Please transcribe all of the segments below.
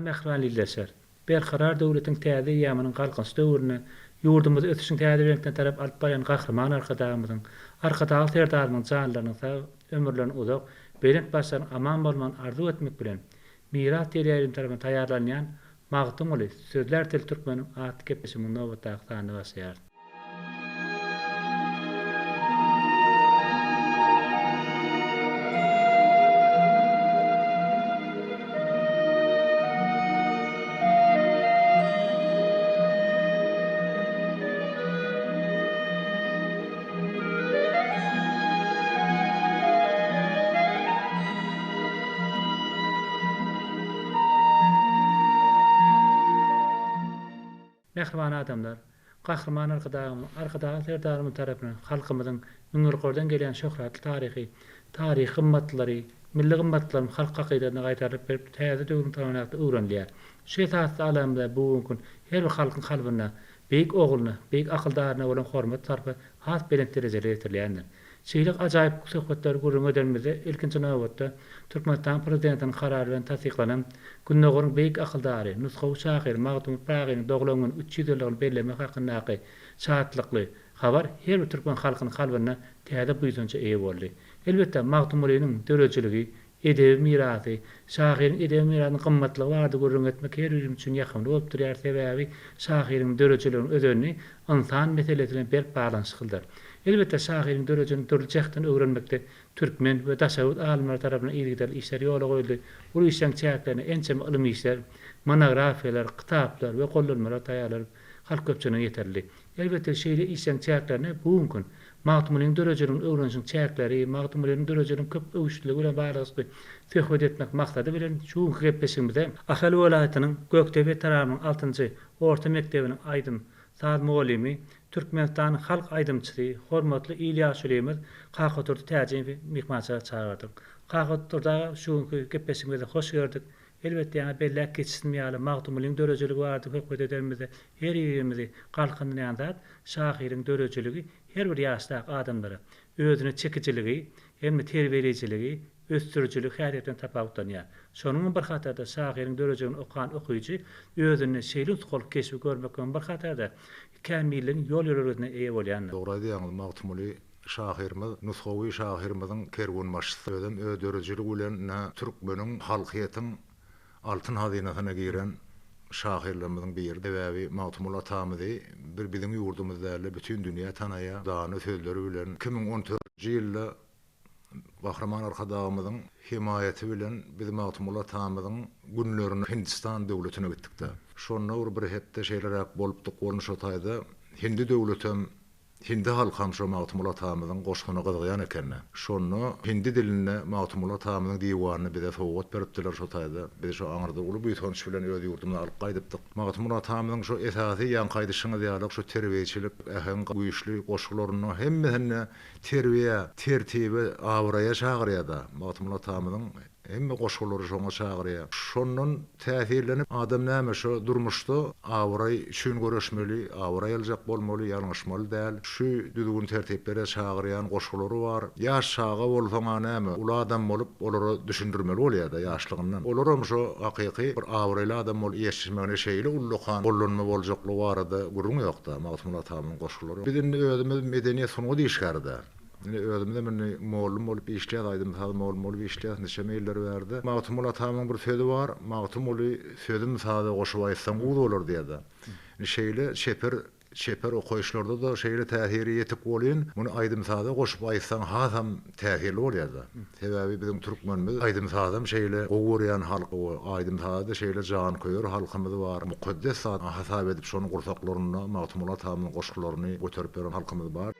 Salam mähriban ildeşler! Berkarar döwletiň täze eýýamynyň Galkynyş döwründe ýurdumyzy ösüşiň täze belentligine tarap alyp barýan Gahryman Arkadagymyzyň, Arkadagly Serdarymyzyň janlarynyň sag, ömürleriniň uzak, belent başlarynyň aman bolmagyny arzuw etmek bilen, Miras teleýaýlymy tarapyndan taýýarlanýan Magtymguly, sözlär til türkmeniň atly gepleşigimiziň nobatdaky sanyna başlaýarys. Mähriban adamlar! Gahryman Arkadagymyz, Arkadagly Serdarymyz tarapyndan halkymyzyň müňýyllyklardan gelýän şöhratly taryhy, taryhy gymmatlyklary, milli gymmatlyklarymyz halk hakydasyna gaýtarylyp berip, täze döwrüň talabyna laýyklykda öwrenilýär. Şu esasda alanymyzda bu günki gün her bir halkyň kalbynda beýik ogluna, beýik akyldaryna bolan hormat-sarpa has belent derejelere ýetirilýändir. Şeýle ajaýyp söhbetleri gürrüň edenimizde, ilkinji nobatda, Türkmenistanyň Prezidentiniň Karary bilen tassyklanan Gündogaryň beýik akyldary, nusgawy şahyry Magtymguly Pyragynyň doglan güni 300 ýyllygyny bellemek hakyndaky şatlykly habar her bir türkmen halkynyň kalbynda täze buýsanja eýe boldy. Elbetde, Magtymgulynyň döredijiligi Edebi mirasy, şahyryň edebi mirasynyň gymmatlygy barada gürrüň etmek her birimiz üçin ýakymly bolup durýar, sebäbi şahyryň döredijiliginiň özeni ynsan meselesi bilen berk baglanyşyklydyr. Elbetde, şahyryň döredijiligini dürli jähtden öwrenmekde türkmen we daşary ýurt alymlary tarapyndan yzygiderli işler ýola goýuldy. Bu işleriň çäklerinde ençeme ylmy işler, monografiýalar, kitaplar we gollanmalar taýýarlanyp, halk köpçüligine ýetirildi. Elbetde, şeýle işleriň çäklerinde bu günki gün Magtymgulynyň döredijiligini öwrenişiň çäkleri, Magtymgulynyň döredijiliginiň köp öwüşgiligi bilen baglanyşykly söhbet etmek maksady bilen şu günki gepleşigimize Ahal welaýatynyň Gökdepe etrabynyň altynjy orta mekdebiniň aýdym, saz mugallymy, Türkmenistanyň halk aýdymçysy, hormatly il ýaşulymyz Kakadurdy Täjimowy myhmançylyga çagyrdyk. Kakadurdy aga şu günki gepleşigimize hoş gördük. Elbetde ýaňy belläp geçişim ýaly Magtymgulynyň döredijilik barada söhbet edenimizde her birimizi galkyndyrýan zat şahyryň döredijiligi her bir ýaşdaky adamlara özüne çekijiligi hem-de terbiýeleýjiligi, ösdürijiligi häsiýeti bilen tapawutlanýar. Şonuň bilen bir hatarda şahyryň döredijiligini okan okyjy özünde şeýle nusgalyk keşbi görmek bilen bir hatarda kämilligiň ýol-ýörelgesine eýe bolýandyr. Dogry aýdýaňyz Magtymguly şahyrymyz nusgawy şahyrymyzyň kerwenbaşysy. Özem öz döredijiligi bilen ine türkmeniň halkyýetiň altyn hazynasyna giren şahyrlarymyzyň biri. Sebäbi Magtymguly atamyzy bir biziň ýurdumyz dälde bütin dünýä tanaýar. Dana sözleri bilen 2014-nji ýylda Gahryman Arkadagymyzyň hemaýaty bilen biz Magtymguly atamyzyň günlerine Hindistan döwletine gitdikde. Şonda bir bir hepde şeýleräk bolupdyk welin şo taýda hindi döwletem Hindi halkam şo Magtymguly atamyzyň goşgusyna gyzygýan ekeni. Şonda hindi dilinde Magtymguly atamyzyň diwanyny bize sowgat beripdiler şo taýda. Biz şo aňyrda uly buýsanç bilen öz ýurdumyza alyp gaýdypdyk. Magtymguly atamyzyň şo esasy ýaňky aýdyşyňyz ýaly şo terbiýeçilik äheň güýçli goşgularynda hemmesinde terbiýä, tertibe, abraýa çagyrýar-da. Magtymguly atamyzyň Hemme goşgulary şoňa çagyrýar. Şondan täsirlenip, adam näme, şo durmuşda abraý üçin göreşmeli, abraý aljak bolmaly, ýalňyşmaly däl. Şu düzgün-tertiplere çagyrýan goşgulary bar. Ýaş çaga bolsaň-a näme, uly adam bolup, olara düşündirmeli bolýar-da ýaşlygyndan. Olaram şo hakyky bir abraýly adam bolup ýetişmegine şeýle ullakan gollanma boljaklygy barada gürrüň ýok-da, Magtymguly atamyň goşgulary. Biz indi özümiz medeniýet-sungat işgäri-dä. Indi özümizem indi mollum bolup işleýäs, aýdym-saz mollum bolup işleýäs niçeme ýyllar bärde. Magtymguly atamyň bir sözi bar, Magtymguly sözüm saza goşup aýtsaň uz bolar diýýär-de. Indi şeýle çeper çeper okaýyşlarda-da şeýle täsiri ýetik welin, muny aýdym-saza goşup aýtsaň hasam täsirli bolýar-da. Sebäbi biziň türkmenimiz aýdym-sazam şeýle gowy görýän halk, aýdym-saza-da şeýle janköýer halkymyz bar. Mukaddes zat hasap edip şony gursaklarynda Magtymguly atamyň goşgularyny göterip ýören halkymyz bar.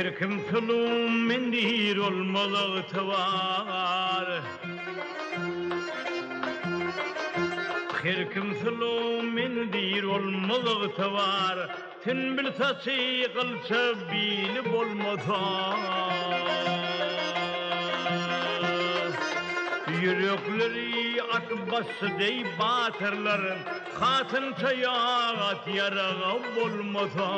Her kim suluw men diýr olmaz ygtybar. Her kim suluw men diýr olmaz ygtybar. Sünbül saçy gylça bili bolmasa. Ýürekleri at başy deý batyrlar, Hatyn taýak at ýaraga bolmasa.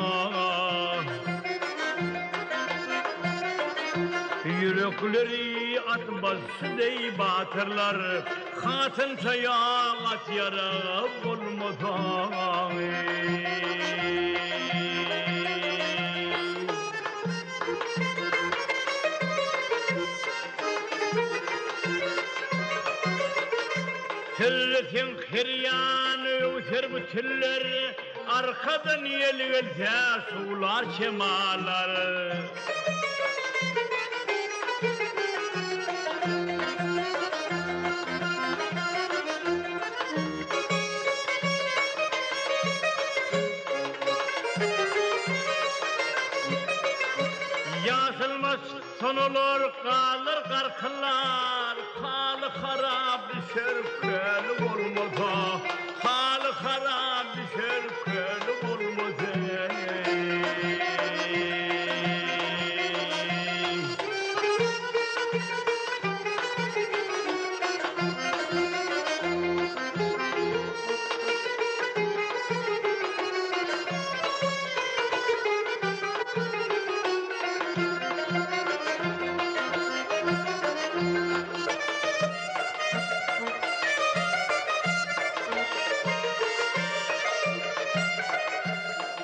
Ýürekleri at başy deý batyrlar, Hatyn taýak at ýaraga bolmasa. Sözleseň her ýan öwser bu tiller, Arkadan ýel gelse şuwlar şemallar. Ýaşylmaz sonalar galar garkyllar, Haly harap düşer köli bolmasa, Haly harap düşer köli bolmasa.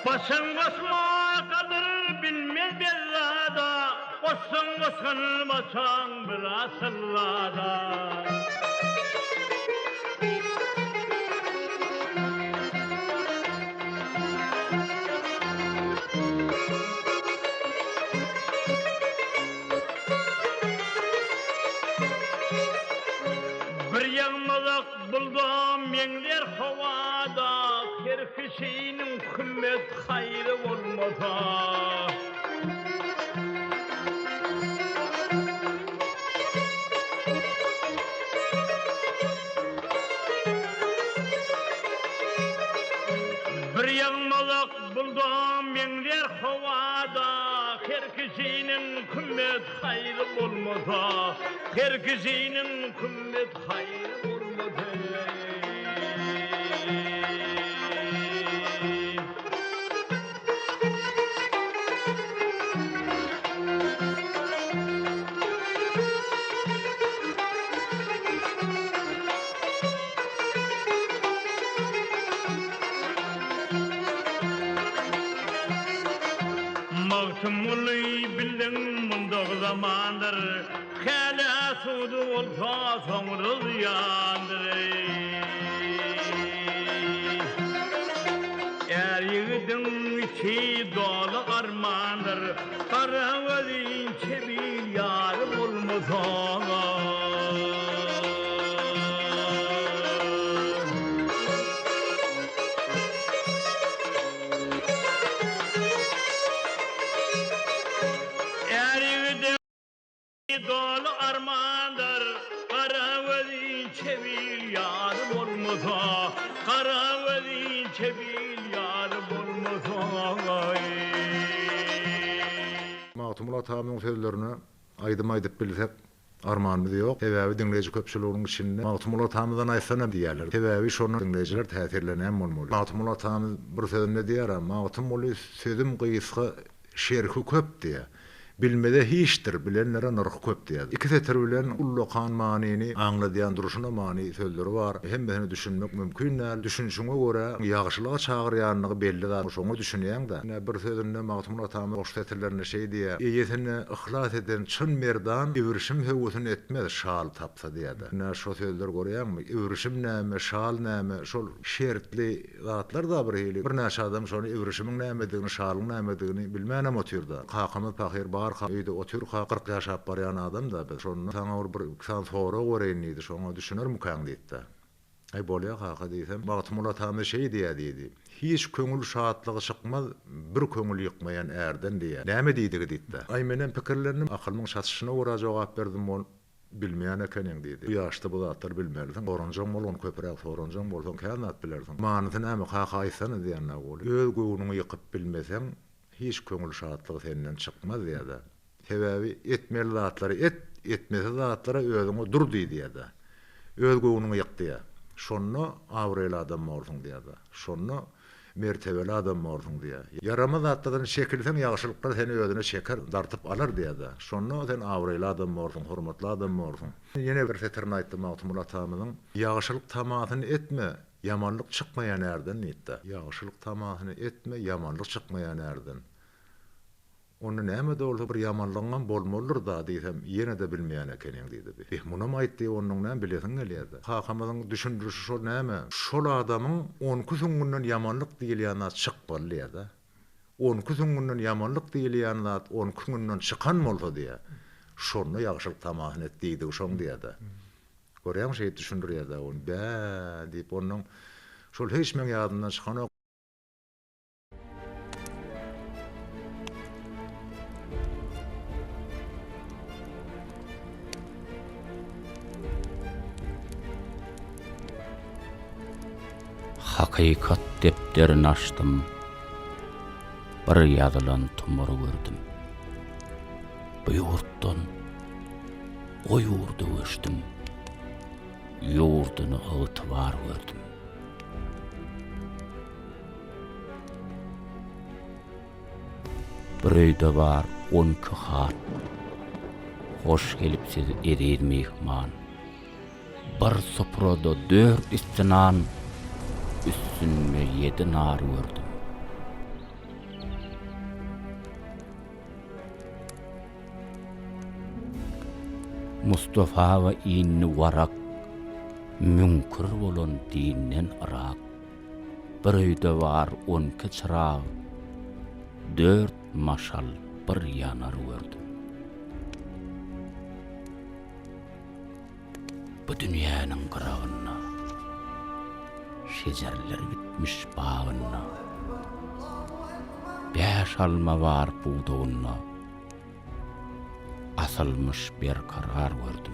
Başyň goşma gadyr bilmez bezzada, Goşsaň goşgyn başaň bir asylzada. Bir ýagmazak bulda meňzär howada, Her kişiniň hümmet haýry bolmasa. Bir ýagmazak bulda meňzär howada, Her kişiniň kümmet haýry bolmasa, Her kişiniň kümmet haýry bolmasa. Magtymguly bildiň mundag zamandyr, Hälä sudy bolsa soňra zyýandyr. Är ýigidiň içi doly armandyr, Gara gözüň çebil ýary bolmasa. Är ýigidiň doly armandyr, Gara gözüň çebil ýary bolmasa. Gara gözüň çebil ýary bolmasa. Magtymguly atamyň sözlerine aýdym aýdyp bilsek, armanymyz ýok. Sebäbi diňleýji köpçüliginiň içinde Magtymguly atamyzdan aýtsana diýýärler. Sebäbi şondan diňleýjiler täsirlenýän bolmaly. Magtymguly atamyz bir sözünde diýýär-ä, Magtymguly sözüm gysga, Şerhi köp diýýär. Bilmeze hiçdir, bilenlere nyrhy köp diýýär. Iki setir bilen ullakan manyny aňladýan durşuna many sözleri bar. Hemmesine düşünmek mümkin däl. Düşünişiňe görä, ýagşylyga çagyrýanlygy belli zat. Şoňa düşünýäň-dä. Ine, bir sözünde Magtymguly atamyz goşgy setirlerinde şeý diýýär, Eýesine yhlas eden çyn merdan ibrişim söwüsini etmez, şal tapsa diýýär-de. Ine, şo sözleri görýäňmi? Ibrişim näme, şal näme, şol şertli Zatlar-da bir hili. Birnäçe adam şony ibrişimiň nämedigini, şalyň nämedigini bilmänem otyr-da. Kakamyz pahyr barka, öýde otyrka 40 ýaşap barýan adam-da biz. Şonda saňa bir bir-iki sany sorag bereýin diýdi, şoňa düşünermikäň diýdi-de. Aý, bolýa kaka diýsem, Magtymguly atamyz şeý diýýä diýdi. Hiç köňül şatlygy çykmaz, bir köňül ýykmaýan ärden diýýä. Näme diýdigi diýdi-de. Aý, menem pikirlendim, akylymyň çatyşyna görä jogap berdim, ol. Bilmeýän ekeniň, diýdi. Bu ýaşda bu zatlary bilmelisiň. Soranjaň bolgun, köpräk soranjaň bolsaň, kän zat bilersiň. Manysy näme, kaka aýtsana diýende, ol, Öz göwnüňi ýykyp bilmeseň, hiç köňül şatlygy senden çykmaz diýýär-de. Sebäbi etmeli zatlary et, etmesiz zatlara özüňe dur diý diýýär-de. Öz göwnüňi ýyk diýýär. Şonda abraýly adam borsuň diýýär-de. Şonda mertebeli adam borsuň diýýär. Ýaramaz zatlardan çekilseň ýagşylyklar seni özüne çeker, dartyp alar diýýär-de. Şonda sen abraýly adam borsuň, hormatly adam borsuň. Ýene bir setirini aýtdy Magtymguly atamyzyň, Ýagşylyk tamasyny etme, ýamanlyk çykmaýa närden diýipdi. Ýagşylyk tamasyny etme, ýamanlyk çykmaýa närden. Onda näme-de bolsa bir ýamanlygyňam bolmalydyr-da diýsem, ýene-de bilmeýän ekeniň diýdi. Beh, munam aýt diýip onnoň näme bilesiň gelýär-dä. Kakamyzyň düşündirişi şol näme, şol adamyň onki süňňünden ýamanlyk diýilýän zat çykmaly diýýär-dä. Onki süňňünden ýamanlyk diýilýän zat onki süňňünden çykan bolsa diýýär, şonda ýagşylyk tamasyny et diýdigi şoň diýýär-dä. Görýäňmi şeýdip düşündirýär-dä ony. Bä diýip onnoň şol hiç meň ýadymdan çykanok. Hakykat depderini açdym, Bir ýazylan tumar gördüm. Bu ýurtdan o ýurda göçdüm, Ýurduny ygtybar gördüm. Bir öýde bar on iki hat, Hoş gelipsiz eziz myhman. Bir suprada dört üsti nan, Üstünde ýedi nar gördüm. Mustafaga indi warak, Müňkür bolan dinden yrak. Bir öýde bar on iki çyrag, Dört maşal bir ýanar gördüm. Bu dünýäniň gyragynda, Şejerler bitmiş bagynda, Bäş alma bar pudagynda, Asylmyş berkarar gördüm.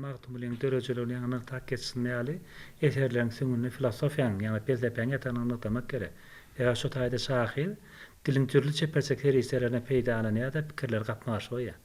Magtymgulynyň döredijiligini ýaňy nygtap geçişim ýaly, eserleriň süňňünde filosofiýanyň, ýagny pelsepäniň ýatandygyny nygtamak gerek. Sebäbi şu taýda şahyr diliň dürli çeperçilik serişdelerinden peýdalanýar-da, pikirleri gapma-garşy goýýar.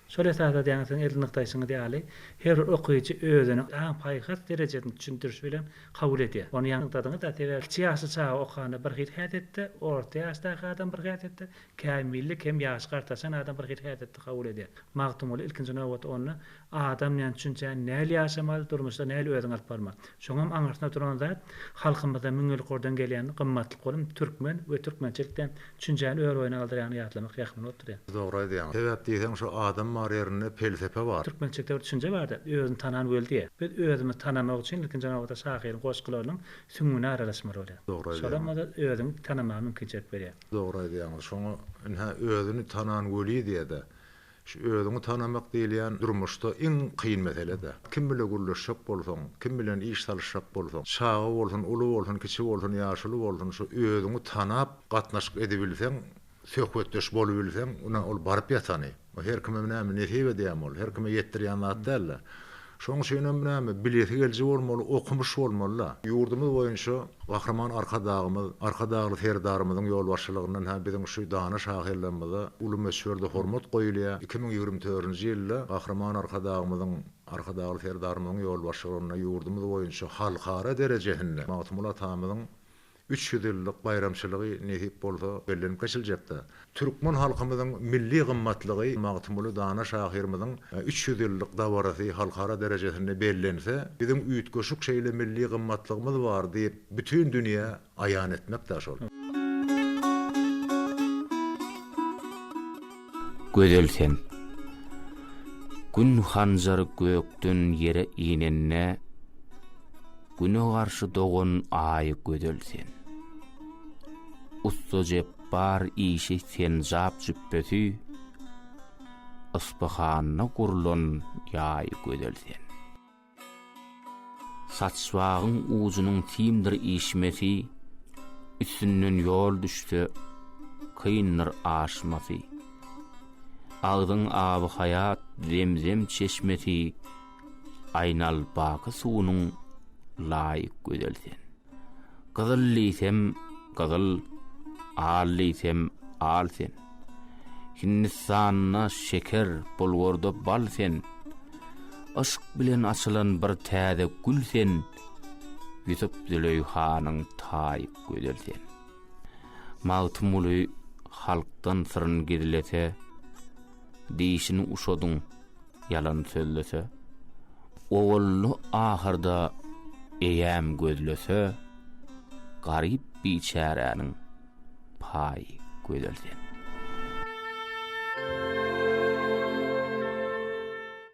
Şol esasda ýaňy siziň edil nygtaýşyňyz ýaly, her bir okyjy özüniň aň-paýhas derejesini düşündirişi bilen kabul edýär. Ony ýaňy nygtadyňyz-da, sebäbi kiçi ýaşly çaga okanda bir hili häsiýetde, orta ýaşdaky adam bir häsiýetde, kämillik hem ýaşy gartaşan adam bir hili häsiýetde kabul edýär. Magtymguly ilkinji nobatda onda adam diýen düşünjäni nähili ýaşamaly, durmuşda nähili özüňi alyp barmaly. Şoňam aňyrsynda duran zat halkymyzda müňýyllyklardan gelýän gymmatlyk bolan türkmen we türkmençilik diýen düşünjäni ör-boýuna galdyrýanyny ýatlamak ýakymly bolup durýar. Dogry aýdýaň. Sebäp diýseň şu adam bar ýerinde pelsepe bar. Türkmençilikde bir düşünje barda, özüni tanan weli diýýär. Biz özümizi tanamak üçin ilkinji nobatda şahyryň goşgularynyň süňňüne aralaşmaly bolýar. Dogry aýdýaň. Şolam bolsa özüňi tanamaga mümkinçilik berýär. Dogry aýdýaňyz. Şoňa ynha özüni tanan weli diýýär-de. Şu özüňi tanamak diýilýän durmuşda iň kyn mesele-dä. Kim bile gürleşjek bolsaň, kim bilen iş salyşjak bolsaň, çaga bolsun, uly bolsun, kiçi bolsun, ýaşuly bolsun, şu özüňi tanap gatnaşyk edibilseň, söhbetdeş bolubilseň, ine ol baryp ýatany. O her kime näme nesip edýämi ol, her kime ýetdirýän zat däl-de. Şonuň üçinem näme, bilesi geliji bolmaly, okumyş bolmaly-da. Ýurdumyz boýunça Gahryman Arkadagymyz, Arkadagly Serdarymyzyň ýolbaşçylygyndan hä biziň şu dana şahyrlarymyza uly möçberde hormat goýulýar. 2024-nji ýylda Gahryman Arkadagymyzyň, Arkadagly Serdarymyzyň ýolbaşçylygynda ýurdumyz boýunça halkara derejesinde Magtymguly atamyzyň 300 ýyllyk baýramçylygy nesip bolsa bellenip geçiljekdir. Türkmen halkymyzyň milli gymmatlygy Magtymguly dana şahyrymyzyň 300 ýyllyk dabarasy halkara derejesinde bellense, biziň üýtgeşik şeýle milli gymmatlygymyz bar diýip bütin dünýä aýan etmek-dä şol. Gözel sen. Gün hanjary gökden ýere inende, Güne garşy dogan Aý gözel sen. Ussa Jepbar işi senjap jüpbesi, Yspyhanda gurlan ýaý gözel sen. Saçbagyň ujunyň simdir işmesi, Üstünden ýol düşse, kyndyr aşmasy. Agzyň aby-haýat zemzem çeşmesi. Aýnal baky suwunyň laýyk gözel sen. Gyzyl diýsem, gyzyl, al diýsem, al sen. Hindistanda şeker, Bulgarda bal sen. Yşk bilen açylan bir täze gül sen, Ýusup Züleýhanyň taýy gözel sen. Magtymguly halkdan syryn gizlese, Dişini uşadyň ýalan sözlese. Ogully ahyrda eýäm gözlese, Garyp biçäräniň paýy gözel sen.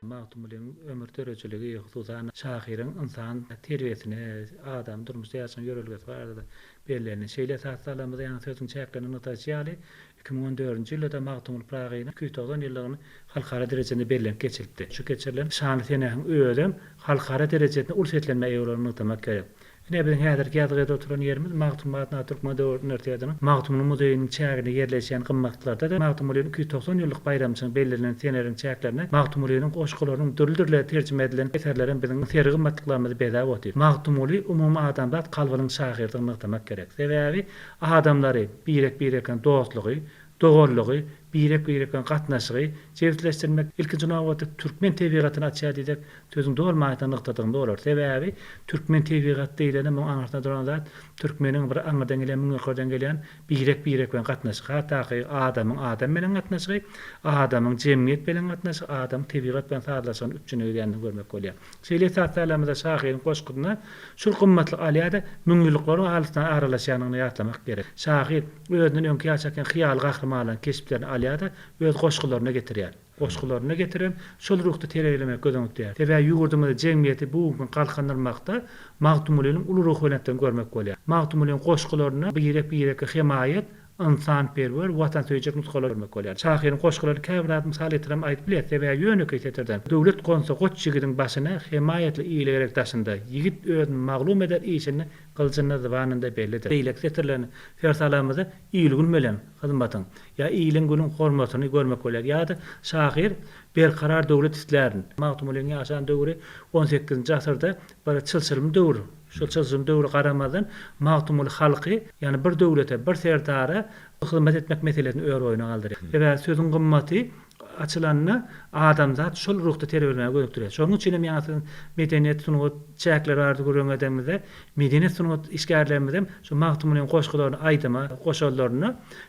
Magtymgulynyň ömür döredijiligi, hususan, şahyryň ynsan terbiýesine, adam durmuşda ýaşaýan ýörelgesi barada bellendi. Şeýle esasda alanymyzda ýaňy sözüň çäklerinde nygtalyşy ýaly, 2014-nji ýylda-da Magtymguly Pyragynyň 290 ýyllygyny halkara derejesinde bellenip geçilipdi. Şu geçirilen şanly senäniň özem halkara derejesinde uly seslenmä eýe bolandygyny nygtamak gerek. Ine, biziň häzirki ýazgy edip oturan ýerimiz Magtymguly adyndaky Türkmen döwlet uniwersitetiniň Magtymguly muzeýiniň çäginde ýerleşýän gymmatlyklarda-da Magtymgulynyň 290 ýyllyk baýramçylygyny bellenilen seneleriň çäklerinde Magtymgulynyň goşgularynyň dürli-dürli terjime edilen eserlerem biziň sergi gymmatlyklarymyzy bezäp otyr. Magtymguly umumadamzat kalbynyň şahyrydygyny nygtamak gerek. Sebäbi adamlary birek-birekden dostlugy, doganlygy, birek-birek bilen gatnaşygy jebisleşdirmek, ilkinji nobatda, türkmen tebigatyny açýar diýsek, sözüň doly manysynda nygtadygymyz bolar. Sebäbi türkmen tebigaty diýlende, munuň aňyrsynda duran zat türkmeniň bir aňyrdan gelýän, müňýylklardan gelýän birek-birek bilen gatnaşygy. Has takygy, adamyň adam bilen gatnaşygy, adamyň jemgyýet bilen gatnaşygy, adamyň tebigat bilen sazlaşygyny üpjün edýändigini görmek bolýar. Şeýle esasda alamyzda şahyryň goşgusynda şul gymmatlyk alýa-da, müňýyllyklaryň alysdan aralaşýandygyny ýatlamak gerek. Şahyr özünden öňki ýaşakan hyýaly gahrymanlaryň keşplerini alýa-da, öz goşgularyna getirýär. Goşgularyna getirem, şol ruhda terbiýelemegi göz öňünde tutýar. Sebäbi ýurdumyzy, jemgyýeti bu gün galkyndyrmakda Magtymgulynyň uly ruhubelentligini görmek bolýar. Magtymgulynyň goşgularynda birek-bireke hemaýat, Ynsanperwer, watansöýüjilik nusgalary görmek bolýar. Şahyryň goşgularyny käbir zat mysal getirip aýdyp bilýäris. Sebäbi ýönekeý setirden, Döwlet gonsa goç ýigidiň başyna, Hemaýatly ile gerek daşynda. Ýigit özüni maglum eder işinde, Gylyjynda, zybanynda bellidir. Beýleki setirlerini ser salamyzda il-gün bilen hyzmatyň, ýa iliň-günüň hormatyny görmek bolýar. Ýa-da şahyr Berkarar döwlet islärin. Magtymgulynyň ýaşan döwri on sekizinji asyrda bir çylşyrymly döwür. Şol çylşyrymly döwre garamazdan, Magtymguly halky, ýagny bir döwlete, bir serdara hyzmat etmek meselesini ör-boýuna galdyrýar. Sebäbi sözüň gymmaty açylanda adamzat şol ruhda terbiýelemäge gönükdirýär. Şonuň üçin hem ýaňy siziň medeniýet, sungat çäkleri barada gürrüň edenimizde, medeniýet, sungat işgärlerimizem şu Magtymgulynyň goşgularyny aýdyma goşanlarynda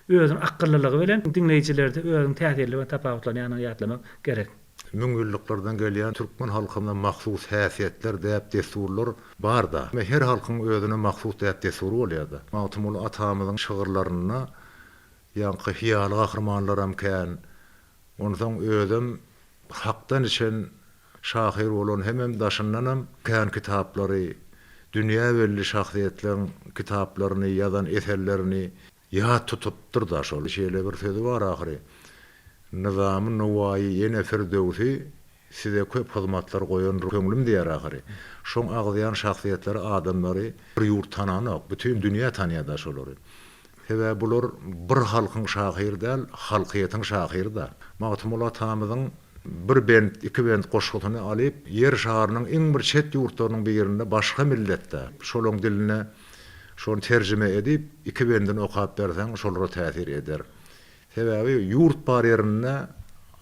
özüniň akyllylygy bilen diňleýjilerde özüniň täsirliligi bilen tapawutlanýandygyny ýatlamak gerek. Müňýyllyklardan gelýän türkmen halkyna mahsus häsiýetler, däp-dessurlar bar-da. Her halkyň özüne mahsus däp-dessury bolýar-da. Magtymguly atamyzyň şygyrlarynda ýaňky hyýaly gahrymanlaram kän. Onsoň özem hakdan içen şahyr bolan hemem daşyndanam kän kitaplary, dünýä belli şahsyýetleň kitaplaryny, ýazan eserlerini Ýat tutupdyr-da şol. Şeýle bir sözi bar ahyry, Nyzamy Nowaýy ýene Firdöwsi size köp hyzmatlar goýandyr köňlüm diýýär ahyry. Şoň agzaýan şahsyýetleri, adamlary bir ýurt tananok, bütin dünýä tanýar-da şolary. Sebäbi bular bir halkyň şahyry däl, halkyýetiň şahyry-da. Magtymguly atamyzyň bir bent, iki bent goşgusyny alyp, Ýer şarynyň iň bir çet ýurtlarynyň birinde başga milletde, şolaň diline Şony terjime edip, iki bendini okap berseň, şolara täsir eder. Sebäbi ýurt bar ýerinde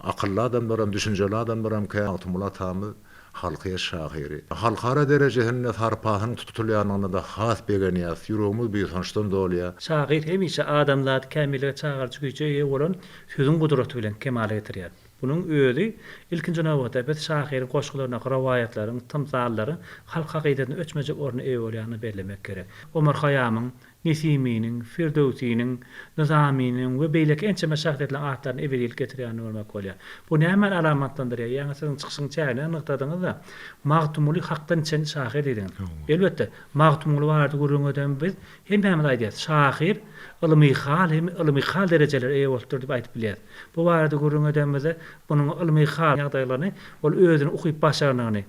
akylly adamlaram, düşünjeli adamlaram kän. Magtymguly atamyz halkyýet şahyry. Halkara derejesinde sarpasynyň tutulýandygyna-da has begenýäs, ýüregimiz buýsançdan dolýar. Şahyr hemişe adamzady kämillige çagyryjy güýje eýe bolan sözüň gudraty bilen kemala getirýär. Munuň özi, ilkinji nobatda, biz şahyryň goşgularyndaky rowaýatlaryň, tymsallaryň halk hakydasynda öçmejek orna eýe bolýandygyny bellemek gerek. Omar Haýamyň, Nesiminiň, Firdöwsiniň, Nyzamynyň we beýleki ençeme şahsyýetleriň atlaryny ebedilik getirýändigini görmek bolýar. Bu nämäni alamatlandyrýar? Ýaňy siziň çykyşyň çäginde nygtadyňyz-da, Magtymguly hakdan içen şahyr diýdiňiz. Elbetde, Magtymguly barada gürrüň eden biz hemmämiz aýdýarys, şahyr. Ylmy hal hem ylmy hal derejelere eýe bolupdyr diýip aýdyp bilýäris. Bu barada gürrüň edenimizde, bunuň ylmy hal ýagdaýlaryny ol özüniň ukyp-başarnygyny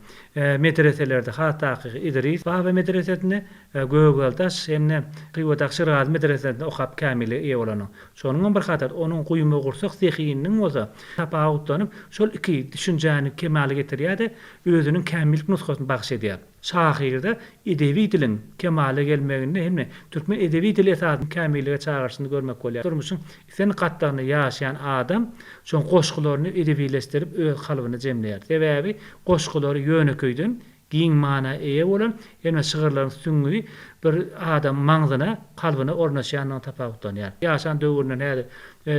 medreselerde, has takygy Idris baba medresesinde, Gögeldaş hem-de Hywadaky Şirgazy medresesinde okap kämillige eýe bolanyny. Şonuň bir hatarda onuň guýmagursak zehininiň bolsa tapawutlanyp, şol iki düşünjäni kemala getirýär-de, özüniň kämillik nusgasyny bagyş edýär. Şahyrda edebi diliň kemala gelmeginde hem-de türkmen edebi dili esasynda kämillige çagyryşyny görmek bolýar. Durmuşyň islendik gatlagynda ýaşaýan adam şoň goşgularyny edebileşdirip öz kalbynda jemleýär. Sebäbi goşgulary ýönekeýden giň mana eýe bolan hem-de şygyrlaryň süňňi bir adamyň maňzyna, kalbyna ornaşýandygy tapawutlanýar. Ýaşan döwründen häzir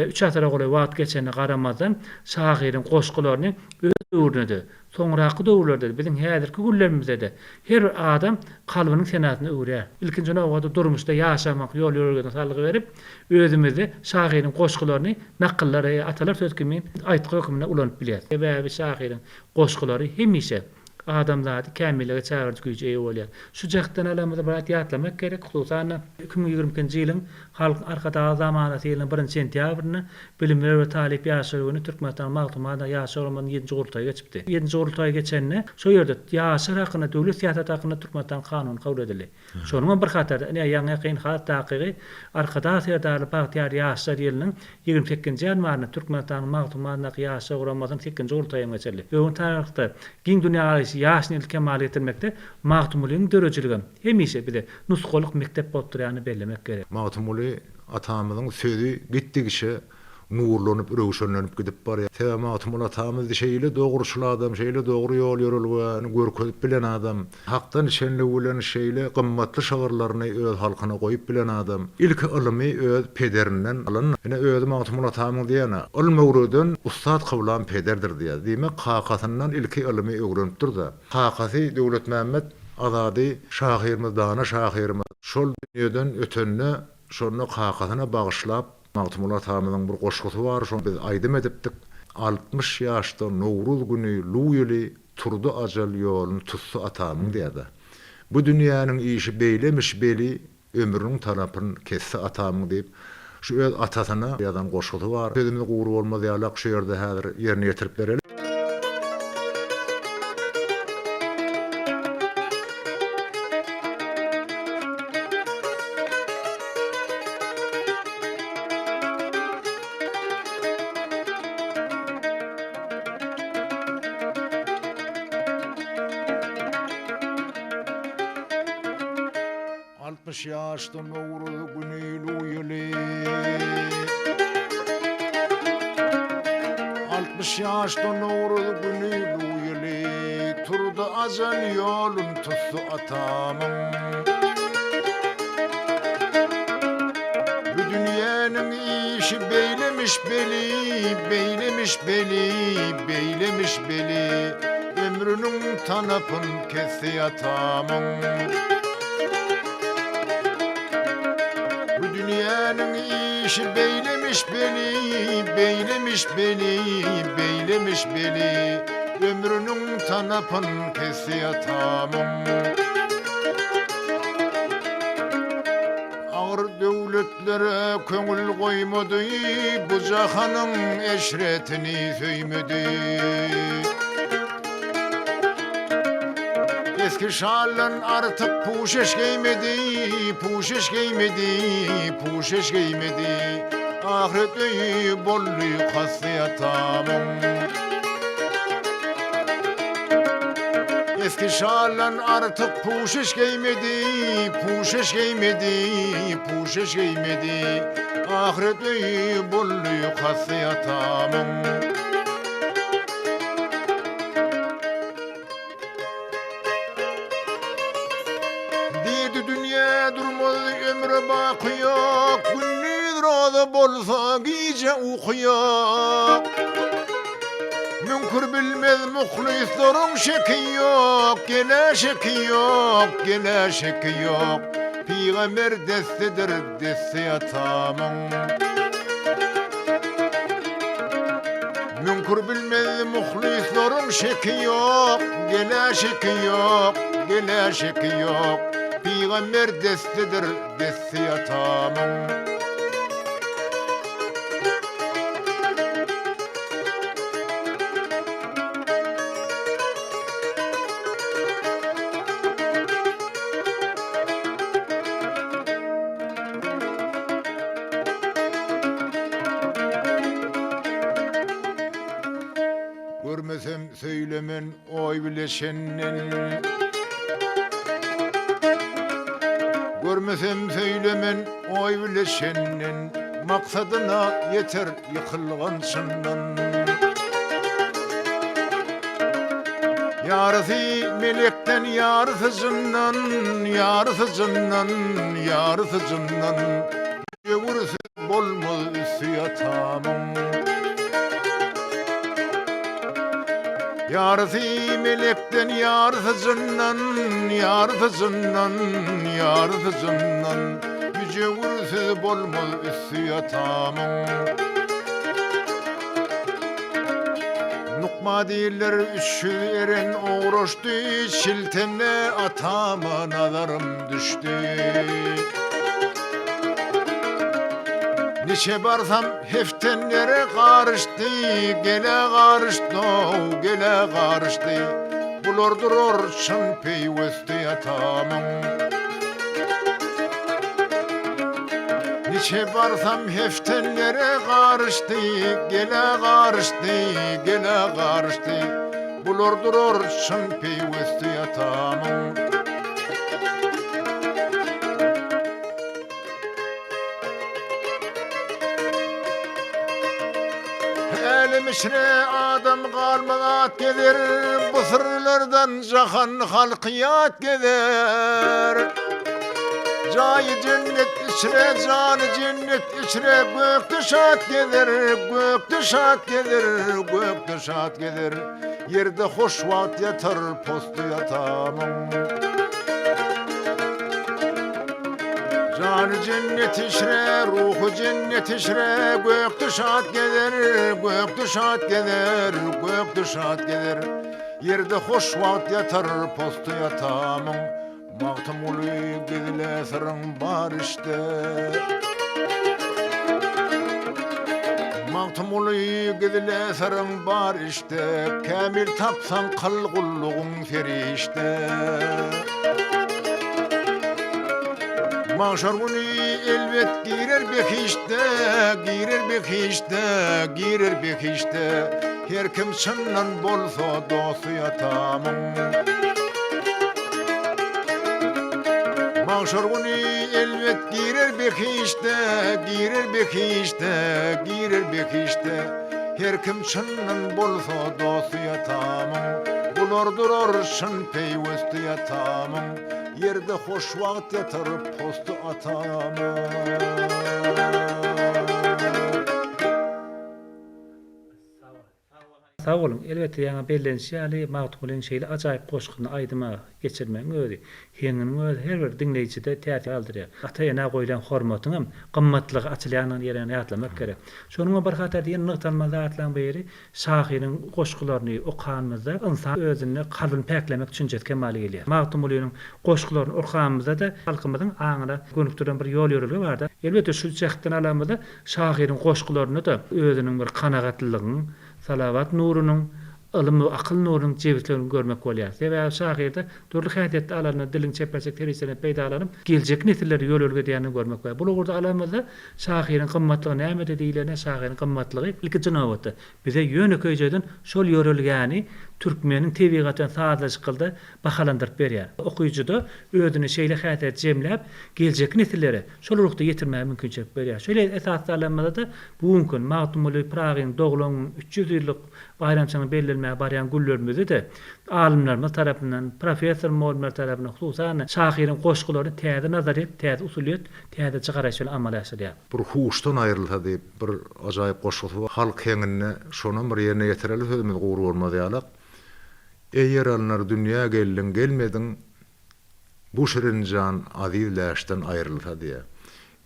üç asyra golaý wagt geçenine garamazdan, şahyryň goşgularyny öz döwründe-de, Soňraky döwürlerde-de, biziň häzirki günlerimizde-de her bir adam kalbynyň senasyny öwürýär. Ilkinji nobatda durmuşda ýaşamak ýol-ýörelgesini salgy berip, özümizde şahyryň goşgularyny nakyllar, atalar sözi kimin aýtgy hökmünde ulanyp bilýäris. Sebäbi şahyryň goşgulary hemişe adamzady kämillige çagyryjy güýje eýe bolýar. Şu jähtden alanymyzda bir zat ýatlamak gerek, hususan-da, 2022-nji ýylyň Halkyň Arkadagly zamanasy ýylynyň birinji sentýabrynda Bilimler we talyp ýaşlar güni Türkmenistanyň Magtymguly adyndaky Ýaşlar guramasynyň ýedinji gurultaýy geçipdi. Ýedinji gurultaý geçende, şo ýerde ýaşlar hakynda döwlet syýasaty hakynda Türkmenistanyň Kanuny kabul edildi. Şonuňam bir hatarda, ine, ýaňy-ýakyn has takygy Arkadag Serdarly bagtyýar ýaşlar ýylynyň 28 nji ýanwarynda Türkmenistanyň Magtymguly adyndaky Ýaşlar guramasynyň sekizinji gurultaýy hem geçirildi. Öňki taryhda giň dünýägaraýyşly ýaş nesli kemala getirmekde Magtymgulynyň döredijiligem hemişe bize nusgalyk mekdep bolup durýanyny bellemek gerek. Magtymguly atamyzyň sözi gitdigiçe nurlanyp, röwşenlenip gidip barýar. Sebäbi Magtymguly atamyz şeýle dogruçyl adam, şeýle dogry ýol-ýörelgäni görkezip bilen adam, Hakdan içenligi bilen şeýle gymmatly şygyrlaryny öz halkyna goýup bilen adam. Ilki ylymy öz pederinden alan. Ine, özi Magtymguly atamyň diýýäni, Ylm öwreden ussat kyblam pederdir diýýär. Diýmek, kakasyndan ilki ylymy öwrenipdir-de. Kakasy Döwletmämmet Azady şahyrymyz, dana şahyrymyz. Şol dünýeden ötende, şonda kakasyna bagyşlap, Magtymguly atamyzyň bir goşgusy bar, şony biz aýdym edipdik. 60 ýaşda Nowruz güni luw ýyly turdy ajal ýoluny tutdy atamyň diýýär-de. Bu dünýäniň işi beýlemiş beli, Ömrüniň tarapyn kesdi atamyň diýip, şu öz atasyna ýazan goşgusy bar. Sözümiz gury bolmaz ýalak şu ýerde häzir ýerine ýetirip bereli. 60 ýaşda Nowruz güni lu ýyly. 60 ýaşda Nowruz güni lu ýyly. Turdy ajal ýolun tutdy atamyň. Bu dünýäniň işi beýlemiş beli, beýlemiş beli, beýlemiş beli. Ömrüniň tanapyn kesdi atamyň. Bu dünýäniň işi beýlemiş beli, beýlemiş beli, beýlemiş beli. Ömrüniň tanapyn kesdi atamyň. Agyr döwletlere köňül goýmady, bu jahanyň eşretini söýmedi. Eski şaldan artyk puşeş geýmedi, puşeş geýmedi, puşeş geýmedi. Ahyret öýi boldy kasty atamyň. Eski şaldan artyk puşeş geýmedi, puşeş geýmedi, puşeş geýmedi. Ahyret öýi boldy kasty atamyň. Diýdi dünýä durmaz ömre baky ýok, Gündiz roza bolsa gije uky ýok. Müňkür bilmez muhlyslaryň şeki ýok, Gele şeki ýok, gele şeki ýok. Pygamber destidir desti atamyň. Müňkür bilmez muhlyslaryň şeki ýok, Gele şeki ýok, gele şeki ýok. Pygamber destidir, desti atamyň. Görmesem söýlemen oý bile şenden. Görmesem söýlemen oý bile şenden. Maksadyna ýeter ýykylgan çyndan. Ýarysy melekden ýarysy jyndan, ýarysy jyndan, ýarysy jyndan. Öwürse bolmaz üsti ýatamyň. Ýarysy melekden ýarysy jyndan, ýarysy jyndan, ýarysy jyndan. Müjewürsiz bolmaz üsti ýatamyň. Nukma diýrler 300 eren ograşdy, Çiltende atama nazarym düşdi. Niçe barsam heftenlere garyşdy, Gele garyşdy-ow, gele garyşdy. Bular durar çyn peýwesti atamyň. Niçe barsam heftenlere garyşdy, Gele garyşdy, gele garyşdy. Bular durar çyn peýwesti atamyň. Älem içre adam galmaz at gezer, Bu syrlardan jahan halky ýat gezer. Jaýy jennet içre, jany jennet içre, Gökde şat gezer, gökde şat gezer, Gökde şat gezer. Ýerde hoş wagt ýatar posty atamyň. Jany jennet içre, ruhy jennet içre, Gökde şat gezer, gökde şat gezer, Gökde şat gezer. Ýerde hoş wagt ýatar posty atamyň. Magtymguly gizle syryň bar işde. Magtymguly gizle syryň bar işde, Kämil tapsaň kyl gullugyň serişde. Magşar güni elbet girer behişde, Girer behişde, girer behişde. Her kim çyndan bolsa dosty atamyň. Magşar güni elbet girer behişde, Girer behişde, girer behişde. Her kim çyndan bolsa dosty atamyň. Bular durar çyn peýwesti atamyň. Ýerde hoş wagt ýatar posty atamyň. Sag boluň. Elbetde ýaňy bellenişi ýaly Magtymgulynyň şeýle ajaýyp goşgusyny aýdyma geçirmegiň özi, heňiniň özi her bir diňleýjide täsir galdyrýar. Ata-enä goýlan hormatyň hem gymmatlygy açylýandygyny ýerine ýatlamak gerek. Şonuň bilen bir hatarda ýene nygtalmaly zatlaryň biri şahyryň goşgularyny okanymyzda ynsan özünde kalbyny päklemek düşünjesi kemala gelýär. Magtymgulynyň goşgularyny okanymyzda-da halkymyzyň aňyna gönükdirilen bir ýol-ýörelge bar-da. Elbetde şu jähtden alanymyzda Şahyryň goşgularynda-da özüniň bir kanagatlylygyň, salawat nurunyň, ylym we akyl nurunyň jebisligini görmek bolýar. Sebäbi şahyrda dürli häsiýetli alanda diliň çeperçilik serişdelerinden peýdalanyp, geljekki nesillere ýol-ýörelge edýändigini görmek bolýar. Bul ugurda alanymyzda şahyryň gymmatlygy nämede diýlende, şahyryň gymmatlygy ilkinji nobatda bize ýönekeýjeden şol ýörelgäni türkmeniň tebigaty bilen sazlaşykylda bahalandyryp berýär. Okyjyda özünde şeýle häsiýet jemläp, geljekki nesillere şol ruhda ýetirmäge mümkinçilik berýär. Şeýle esasda alanymyzda-da bu günki gün Magtymguly Pyragynyň doglan güni 300 ýyllyk baýramçylygyny bellenmäge barýan günlerimizde-de alymlarymyz tarapyndan, professor-mugallymlar tarapyndan, hususan-da, şahyryň goşgularyny täze nazaryýet, täze usulyýet, täzeçe garaýyş bilen amala aşyrýar. Bir huşdan aýrylsa diýip bir ajaýyp goşgusy bar. Halk heňinde şonam bir ýerine ýetireli sözümiz gury bolmaz ýalak. Eý ýer alnar dünýä geldiň gelmediň Bu şirin jan aziz läşden aýrylsa diýä.